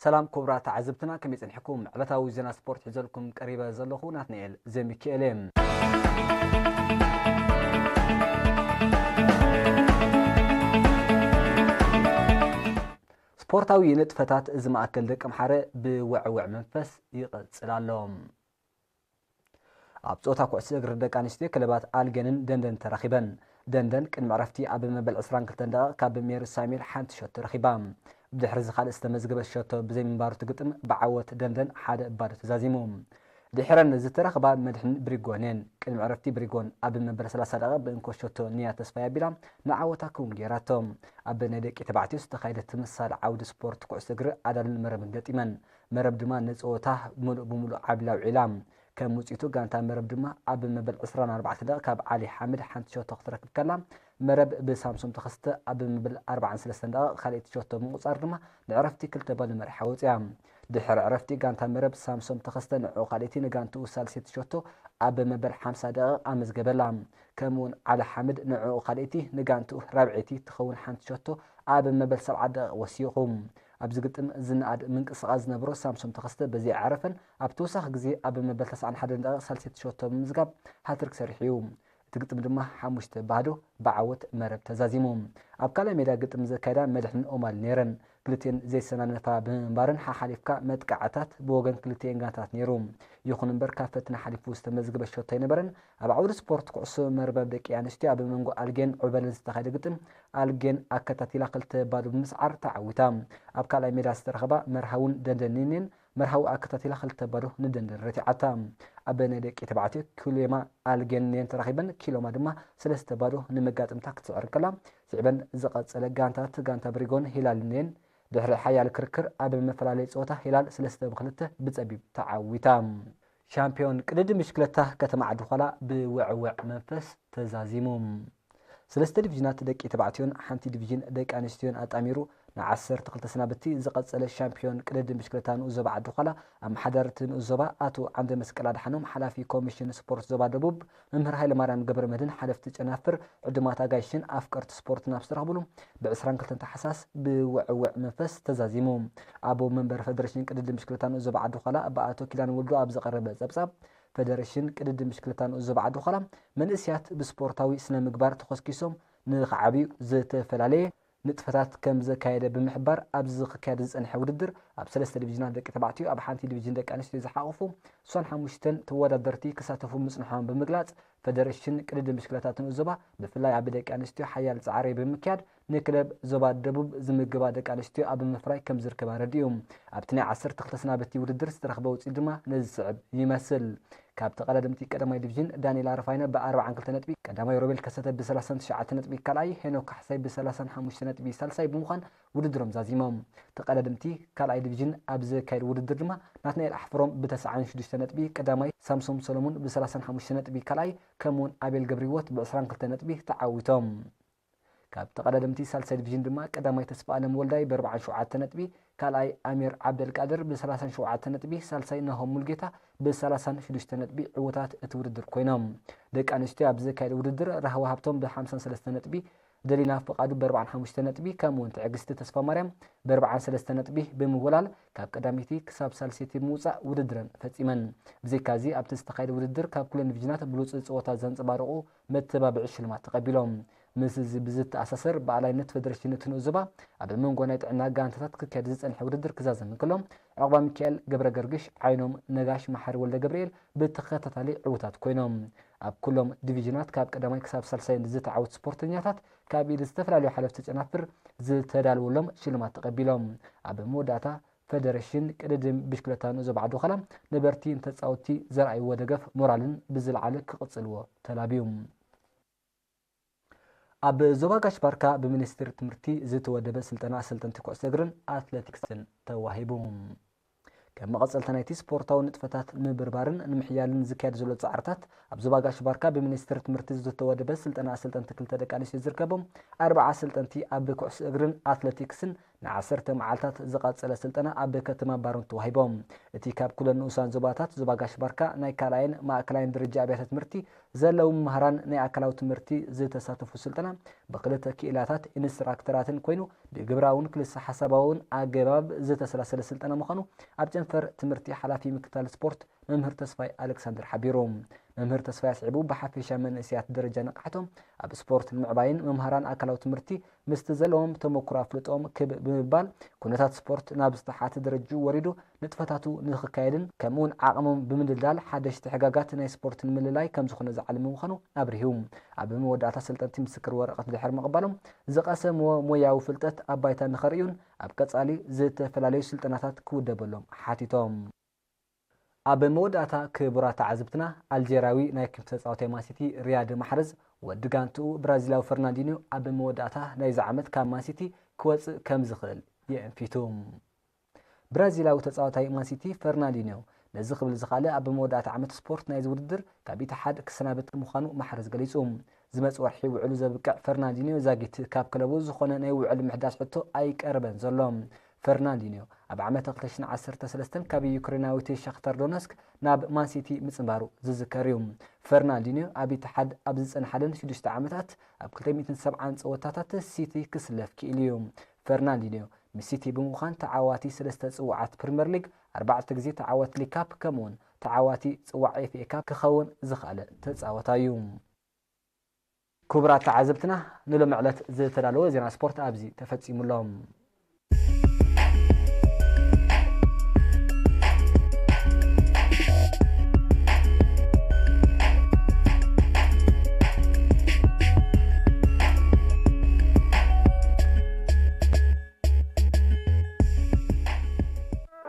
ሰላም ክቡራት ተዓዘብትና፣ ከመይ ጸኒሕኩም? ዕለታዊ ዜና ስፖርት ሒዘልኩም ቀሪበ ዘለኹ ናትናኤል ዘሚካኤል እየ። ስፖርታዊ ንጥፈታት እዚ ማእከል ደቂ ኣምሓረ ብውዕውዕ መንፈስ ይቕጽል ኣሎ። ኣብ ጸወታ ኩዕሶ እግሪ ደቂ ኣንስትዮ ክለባት ኣልገንን ደንደን ተራኺበን። ደንደን ቅድሚ ዕረፍቲ ኣብ መበል ዕስራን ክልተን ደቂቕ ካብ ሜሪ ሳሙኤል ሓንቲ ሸቶ ረኺባ። ብድሕሪ እዚ ካልእ ዝተመዝገበት ሸቶ ብዘይምንባሩ እቲ ግጥም ብዓወት ደንደን ሓደ ባዶ ተዛዚሙ። ድሒረን ዝተረኽባ መድሕን ብሪጎን እየን። ቅድሚ ዕረፍቲ ብሪጎን ኣብ መበል ሰላሳ ደቂቕ ብእንኮ ሸቶ ንያ ተስፋይ ኣቢላ ንዓወታ ክውን ገይራቶ። ኣብ ናይ ደቂ ተባዕትዮ ዝተኻየደ ተመሳሳሊ ዓውዲ ስፖርት ኩዕሶ እግሪ ኣዳልን መረብን ገጢመን። መረብ ድማ ንጸወታ ምሉእ ብምሉእ ዓብላ ውዒላ። ከም ውጽኢቱ ጋንታ መረብ ድማ ኣብ መበል ዕስራን ኣርባዕተን ደቂቕ ካብ ዓሊ ሓምድ ሓንቲ ሸቶ ክትረክብ ከላ፣ መረብ ብሳምሶም ተኸስተ ኣብ መበል ኣርባዓን ሰለስተን ደቂቕ ካልኣይቲ ሸቶ ብምቑጻር ድማ ንዕረፍቲ ክልተ ባዶ መሪሓ ወጽያ። ድሕሪ ዕረፍቲ ጋንታ መረብ ሳምሶም ተኸስተ ንዕኡ ካልኣይቲ ንጋንትኡ ሳልሰይቲ ሸቶ ኣብ መበል ሓምሳ ደቂቕ ኣመዝገበላ። ከምኡውን ዓሊ ሓምድ ንዕኡ ካልኣይቲ ንጋንትኡ ራብዐይቲ ትኸውን ሓንቲ ሸቶ ኣብ መበል ሰብዓ ደቂቕ ወሲኹ። ኣብዚ ግጥም ዝነኣድ ምንቅስቓስ ዝነበሮ ሳምሶም ተኸስተ በዚ ኣዕረፈን ኣብ ተወሳኺ ግዜ ኣብ መበል ተስዓን ሓደን ደቂቕ ሳልሰይቲ ሸቶ ብምምዝጋብ ሃትሪክ ሰሪሑ እዩ። እቲ ግጥም ድማ ሓሙሽተ ባዶ ብዓወት መረብ ተዛዚሙ። ኣብ ካልኣይ ሜዳ ግጥም ዘካየዳ መድሕን ኦማል ነይረን። ክልቲኤን ዘይሰናነፋ ብምንባረን ሓሓሊፍካ መጥቃዕታት ብወገን ክልቲኤን ጋንታት ነይሩ። ይኹን እምበር ካብ ፈተነ ሓሊፉ ዝተመዝገበ ሸቶ ኣይነበረን። ኣብ ዓውዲ ስፖርት ኩዕሶ መርበብ ደቂ ኣንስትዮ ኣብ መንጎ ኣልጌን ዑበልን ዝተኻየደ ግጥም ኣልጌን ኣከታቲላ ክልተ ባዶ ብምስዓር ተዓዊታ። ኣብ ካልኣይ ሜዳ ዝተረኸባ መርሃውን ደንደንን እየን። መርሃዊ ኣከታቲላ ክልተ ባዶ ንደንደን ረቲዓታ። ኣብ ናይ ደቂ ተባዕትዮ ኪሎማ ኣልጌን እየን ተራኺበን፣ ኪሎማ ድማ ሰለስተ ባዶ ንመጋጥምታ ክትስዕር ከላ፣ ስዒበን ዝቐጸለ ጋንታት ጋንታ ብሪጎን ሂላልን እየን። ድሕሪ ሓያል ክርክር ኣብ መፈላለይ ጸወታ ሂላል ሰለስተ ብክልተ ብጸቢብ ተዓዊታ። ሻምፒዮን ቅድድም ብሽክለታ ከተማ ዓዲ ዃላ ብውዕውዕ መንፈስ ተዛዚሙ። ሰለስተ ዲቪዥናት ደቂ ተባዕትዮን ሓንቲ ዲቪዥን ደቂ ኣንስትዮን ኣጣሚሩ ንዓሰርተ ክልተ ሰናብቲ ዝቐጸለ ሻምፒዮን ቅድድም ብሽክለታ ንኡስ ዞባ ዓዲ ዃላ ኣመሓዳሪ እቲ ንኡስ ዞባ ኣቶ ዓንደ መስቀል ኣድሓኖም፣ ሓላፊ ኮሚሽን ስፖርት ዞባ ደቡብ መምህር ሃይለማርያም ገብረመድህን፣ ሓለፍቲ ጨናፍር፣ ዕዱማት ኣጋይሽን ኣፍቀርቲ ስፖርትን ኣብ ዝተረኽብሉ ብዕስራን ክልተን ታሕሳስ ብውዕውዕ መንፈስ ተዛዚሙ። ኣቦ መንበር ፈደሬሽን ቅድድም ብሽክለታ ንኡስ ዞባ ዓዲ ዃላ ብኣቶ ኪዳነ ወልዱ ኣብ ዝቐረበ ጸብጻብ፣ ፈደሬሽን ቅድድም ብሽክለታ ንኡስ ዞባ ዓዲ ዃላ መንእስያት ብስፖርታዊ ስነ ምግባር ተኾስኪሶም ንኽዓብዩ ዝተፈላለየ ንጥፈታት ከም ዘካየደ ብምሕባር፣ ኣብዚ ክካየድ ዝጸንሐ ውድድር ኣብ ሰለስተ ዲቪዥናት ደቂ ተባዕትዮ፣ ኣብ ሓንቲ ዲቪዥን ደቂ ኣንስትዮ ዝሓቑፉ ስሳን ሓሙሽተን ተወዳደርቲ ክሳተፉ ምጽንሖም ብምግላጽ፣ ፈደሬሽን ቅድድም ብሽክለታ ንኡስ ዞባ ብፍላይ ኣብ ደቂ ኣንስትዮ ሓያል ጻዕሪ ብምክያድ ንክለብ ዞባ ደቡብ ዝምግባ ደቂ ኣንስትዮ ኣብ ምፍራይ ከም ዝርከብ ኣረዲኡ። ኣብቲ ናይ ዓሰርተ ክልተ ሰናብቲ ውድድር ዝተረኽበ ውጽኢት ድማ ነዚ ዝስዕብ ይመስል። ካብ ተቐዳደምቲ ቀዳማይ ዲቪዥን ዳንኤል ኣረፋይነ ብኣርባዓን ክልተ ነጥቢ ቀዳማይ፣ ሮቤል ከሰተ ብሰላሳን ትሽዓተ ነጥቢ ካልኣይ፣ ሄኖክ ካሕሳይ ብሰላሳን ሓሙሽተ ነጥቢ ሳልሳይ ብምዃን ውድድሮም ዛዚሞም። ተቐዳደምቲ ካልኣይ ዲቪዥን ኣብ ዘካየድ ውድድር ድማ ናትናኤል ኣሕፍሮም ብተስዓን ሽዱሽተ ነጥቢ ቀዳማይ፣ ሳምሶም ሰሎሙን ብሰላሳን ሓሙሽተ ነጥቢ ካልኣይ፣ ከምኡውን ኣቤል ገብሪወት ብዕስራን ክልተ ነጥቢ ተዓዊቶም። ካብ ተቐዳደምቲ ሳልሳይ ዲቪዥን ድማ ቀዳማይ ተስፋ ኣለም ወልዳይ ብኣርባዓን ሸውዓተ ነጥቢ፣ ካልኣይ ኣሚር ዓብደልቃድር ብሰላሳን ሸውዓተ ነጥቢ፣ ሳልሳይ ናሆም ሙልጌታ ብሰላሳን ሽዱሽተ ነጥቢ ዕዉታት እቲ ውድድር ኮይኖም። ደቂ ኣንስትዮ ኣብ ዘካየደ ውድድር ራህዋ ሃብቶም ብሓምሳን ሰለስተ ነጥቢ፣ ደሊና ፍቓዱ ብኣርባዓን ሓሙሽተ ነጥቢ፣ ከምኡውን ትዕግስቲ ተስፋ ማርያም ብኣርባዓን ሰለስተ ነጥቢ ብምውላል ካብ ቀዳመይቲ ክሳብ ሳልሰይቲ ብምውጻእ ውድድረን ፈጺመን። ብዘይካዚ ኣብቲ ዝተኻየደ ውድድር ካብ ኩለን ዲቪዥናት ብሉጽ ጸወታ ዘንጸባረቑ መተባብዒ ሽልማት ተቐቢሎም። ምስ እዚ ብዝተኣሳሰር፣ ብኣላይነት ፈደረሽን እቲ ንኡስ ዞባ ኣብ መንጎ ናይ ጥዕና ጋንታታት ክካየድ ዝጸንሐ ውድድር ክዛዘም እንከሎ፣ ዕቑባ ሚካኤል ገብረ ገርግሽ፣ ዓይኖም ነጋሽ፣ መሓሪ ወልደ ገብርኤል ብተኸታታሊ ዕዉታት ኮይኖም። ኣብ ኩሎም ዲቪዥናት ካብ ቀዳማይ ክሳብ ሳልሳይ ንዝተዓወቱ ስፖርተኛታት ካብ ኢድ ዝተፈላለዩ ሓለፍቲ ጨናፍር ዝተዳለወሎም ሽልማት ተቐቢሎም። ኣብ መወዳእታ፣ ፈደረሽን ቅድድም ብሽክለታ ንኡስ ዞባ ዓዲ ዃላ ነበርቲ ንተጻወትቲ ዘርኣይዎ ደገፍ ሞራልን ብዝለዓለ ክቕጽልዎ ተላብዩ። ኣብ ዞባ ጋሽ ባርካ ብሚኒስትሪ ትምህርቲ ዝተወደበ ስልጠና ኣሰልጠንቲ ኩዕሶ እግርን ኣትሌቲክስን ተዋሂቡ። ከም መቐጸልታ ናይቲ ስፖርታዊ ንጥፈታት ንምብርባርን ንምሕያልን ዝካየድ ዘሎ ጻዕርታት፣ ኣብ ዞባ ጋሽ ባርካ ብሚኒስትሪ ትምህርቲ ዝተወደበ ስልጠና ኣሰልጠንቲ ክልተ ደቂ ኣንስትዮ ዝርከቦም ኣርብዓ ኣሰልጠንቲ ኣብ ኩዕሶ እግርን ኣትሌቲክስን ንዓሰርተ መዓልታት ዝቐጸለ ስልጠና ኣብ ከተማ ባሩን ተዋሂቦም። እቲ ካብ ኩለን ንኡሳን ዞባታት ዞባ ጋሽ ባርካ ናይ ካልኣይን ማእከላይን ደረጃ ኣብያተ ትምህርቲ ዘለዉ መምህራን ናይ ኣካላዊ ትምህርቲ ዝተሳተፉ ስልጠና ብክልተ ክኢላታት ኢንስትራክተራትን ኮይኑ ብግብራውን ክልሰ ሓሳባውን ኣገባብ ዝተሰላሰለ ስልጠና ምዃኑ ኣብ ጨንፈር ትምህርቲ ሓላፊ ምክትታል ስፖርት መምህር ተስፋይ ኣሌክሳንደር ሓቢሩ። መምህር ተስፋይ ኣስዒቡ ብሓፈሻ መንእሰያት ደረጃ ንቕሓቶም ኣብ ስፖርት ንምዕባይን መምሃራን ኣካላዊ ትምህርቲ ምስቲ ዘለዎም ተመኩሮ ኣፍልጦም ክብ ብምባል ኩነታት ስፖርት ናብ ዝተሓተ ደረጅኡ ወሪዱ ንጥፈታቱ ንክካየድን ከምኡውን ዓቕሞም ብምድልዳል ሓደሽቲ ሕጋጋት ናይ ስፖርት ንምልላይ ከም ዝኾነ ዝዓለመ ምዃኑ ኣብሪሁ። ኣብ መወዳእታ ሰልጠንቲ ምስክር ወረቐት ድሕሪ ምቕባሎም ዝቐሰምዎ ሞያዊ ፍልጠት ኣብ ባይታ ንኸርእዩን ኣብ ቀጻሊ ዝተፈላለዩ ስልጠናታት ክውደበሎም ሓቲቶም። ኣብ መወዳእታ ክቡራት ተዓዘብትና ኣልጀርያዊ ናይ ክንፍ ተጻዋታይ ማንሲቲ ሪያድ ማሕረዝ ወዲ ጋንትኡ ብራዚላዊ ፈርናንዲኒዮ ኣብ መወዳእታ ናይዚ ዓመት ካብ ማንሲቲ ክወጽእ ከም ዝኽእል የእንፊቱ። ብራዚላዊ ተጻዋታይ ማንሲቲ ፈርናንዲኒዮ ነዚ ክብል ዝኻለ ኣብ መወዳእታ ዓመት ስፖርት ናይዚ ውድድር ካብ ኢትሓድ ክሰናበት ምዃኑ ማሕረዝ ገሊጹ። ዝመጽእ ወርሒ ውዕሉ ዘብቅዕ ፈርናንዲኒዮ ዛጊት ካብ ክለቡ ዝኾነ ናይ ውዕል ምሕዳስ ሕቶ ኣይቀረበን ዘሎ። ፈርናንዲኒዮ ኣብ ዓመት ክልተ ሽሕን ዓሰርተ ሰለስተን ካብ ዩክሬናዊት ሻክታር ዶነስክ ናብ ማንሲቲ ምጽንባሩ ዝዝከር እዩ። ፈርናንዲኒዮ ኣብ ኢትሓድ ኣብ ዝጸንሓለን ሽዱሽተ ዓመታት ኣብ ክልተ ሚእትን ሰብዓን ጸወታታት ሲቲ ክስለፍ ክኢሉ እዩ። ፈርናንዲኒዮ ምስ ሲቲ ብምዃን ተዓዋቲ ሰለስተ ጽዋዓት ፕሪምየር ሊግ፣ ኣርባዕተ ግዜ ተዓዋቲ ሊግ ካፕ ከምኡውን ተዓዋቲ ጽዋዕ ኤፍኤ ካፕ ክኸውን ዝኸኣለ ተጻወታይ እዩ። ክቡራት ተዓዘብትና ንሎሚ ዕለት ዝተዳለወ ዜና ስፖርት ኣብዚ ተፈጺሙ ኣሎ።